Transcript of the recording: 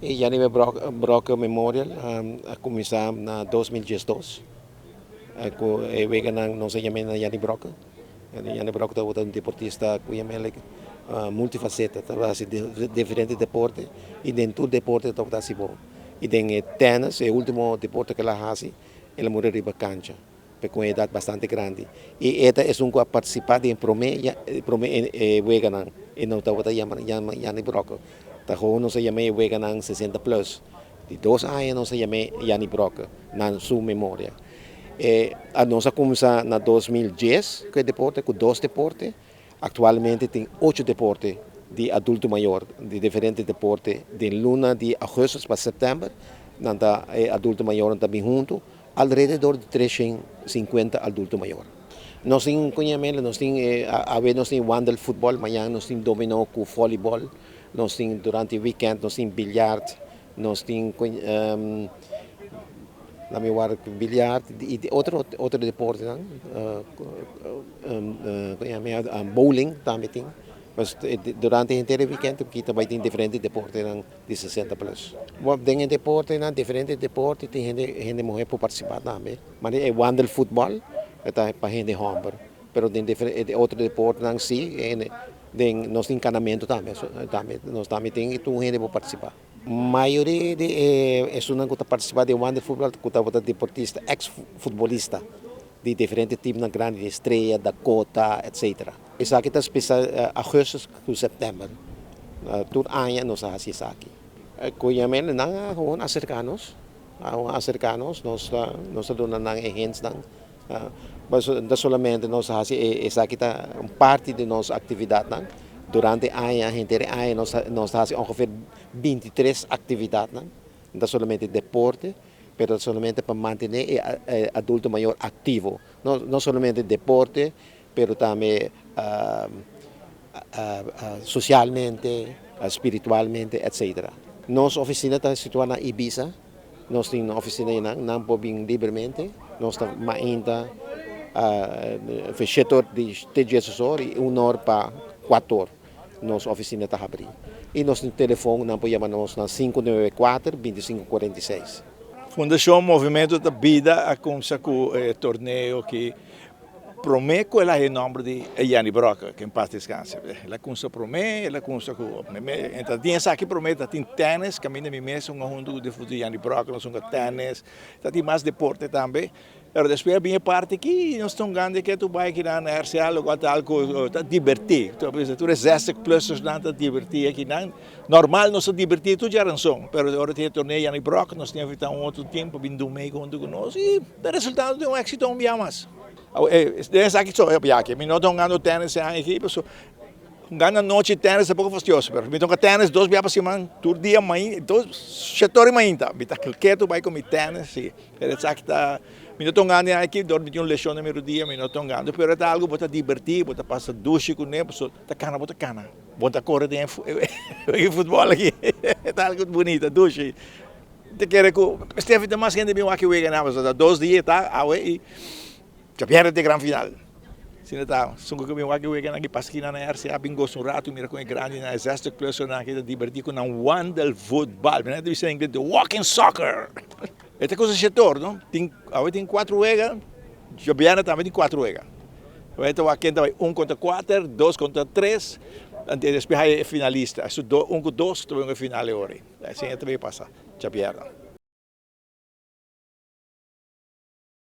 E Jannie Brokke Memorial a kuminsá na 2012 ku e weganan nos a yam'é na Jannie Brokke. Jannie Brokke tabata un deportista ku yam'é like multifaseta, tabata hasi diferente deporte i den tur deporte tabata hasi bon. I den e tènis, e último deporte ku el a hasi, el a muri riba kancha. Pe ku un edat bastante grandi. I e ta esun ku a partisipá den e promé e promé e weganan. E no tabata yama yama Jannie Brokke. Ta gewoon nos a yam'é e weganan 60 plus. Di dos aña nos a yam'é Jannie Brokke na su memoria. E nos a kuminsá na 2010 ku e deporte, ku dos deporte. Aktualmente tin ocho deporte di adulto mayor, di diferente deporte. Den luna di augustus pa sèptèmber nan ta e adulto mayornan ta bin huntu. Alrededor di 350 adulto mayor. Nos tin koñamento, nos tin awe nos tin wandelfutbol, mañan nos tin dominó ku volleyball, nos tin durante weekend nos tin biljart, nos tin la mi wak biljart i otro otro deportenan, bowling tambe tin. Pues durante henter e weekend ta bai tin diferente deportenan. Di 60 plus. Den e deportenan, diferente deporte tin hende hende muher por participa tambe. Mane e wandelvoetbal e ta pa hende homber, pero den e otro deportenan si hende den nos tin kanamento tambe tambe nos tambe tin y tur hende por participa. Mayoria di e esunnan ku ta participa den wandelvoetbal ku tabata deportista, ex futbolista di diferente teamnan grandi di Estrella, Dakota, etcetera. Esaki ta spesa augustus ku september. Tur aña nos a hasi esaki. Ku yam'e nan a gewoon aserká nos, a gewoon aserká nos, nos ta nos ta duna nan e hintsnan. No ta solamente nos a hasi esaki ta un parti di nos aktividatnan. Durante aña, henter e aña nos ta nos ta hasi ongeveer 23 aktividatnan. No ta solamente deporte, pero ta solamente pa mantené e adulto mayor aktivo. No no solamente deporte, pero tambe socialmente, spiritualmente, etcetera. Nos oficina ta situa na Ibiza, nos tin oficina einan, nan por bin libremente, nos ta mainta shete or te diesdos or y un or pa cuatro or nos oficina ta habri. Y nos tin telefon, nan por yama nos na 594 2546. Fundacion Movimento ta Bida a cuminsa cu e torneo ki Promé ku el a haña e nòmber di Jannie Brokke, ke en pas deskanse. El a kumsa promé, el a kumsa ku e ta tin esaki promé, ta tin tènis, kaminda mi mes hunga huntu ku defuntu Jannie Brokke, nos hunga tènis, ta tin mas deporte tambe. Pero despues a bin e parti aki, nos ta hungando e ketu bai akinan na RCA, lokual ta algu ta dibertí. Tur e zestig plusersnan ta dibertí akinan. Normal nos ta dibertí tur djaranson, pero ora tin e torneo Jannie Brokke, nos tin invitá un otro tim pa bin dumei huntu ku nos i. E resultado tin un éxito un bia mas. Den esaki so ya ke mi no ta hungando tenis e aña aki pasobra hungando anochi tenis ta poko fastioso pero mi ta hunga tenis dos bia pa siman tur dia mainta dos shete ora di mainta mi ta ketu bai ku mi tenis si pero esaki ta mi no ta hungando e aña aki dor mi tin un leshon den mi rudia mi no ta hungando pero e ta algu bo ta diberti bo ta pasa dushi kuné pasobra ta kana bo ta kana bo ta kore den e futbòl aki e ta algu bunita dushi. Ta kere ku Steffi ta mas hende bin wak e wega nan pasobra ta dos dia ta awe i djabièrnè ta e gran final. Asina ta esun ku bin wak e wega nan ki pasa aki nan na RCA bin gosa un ratu mira kon e grandi nan e zestig pluser nan aki ta dibertí ku nan wandelvoetbal. Mi nan ta bisa na ingles the walking soccer. E ta kusa shetor no. Tin awe tin kuatro wega djabièrnè tambe tin kuatro wega. Awe ta wak ken ta bai un kontra kuater, dos kontra tres, anto despues haya e finalista. Un ku dos ta bai hunga e final e ora ei. Asina ta bay pasa djabièrnè.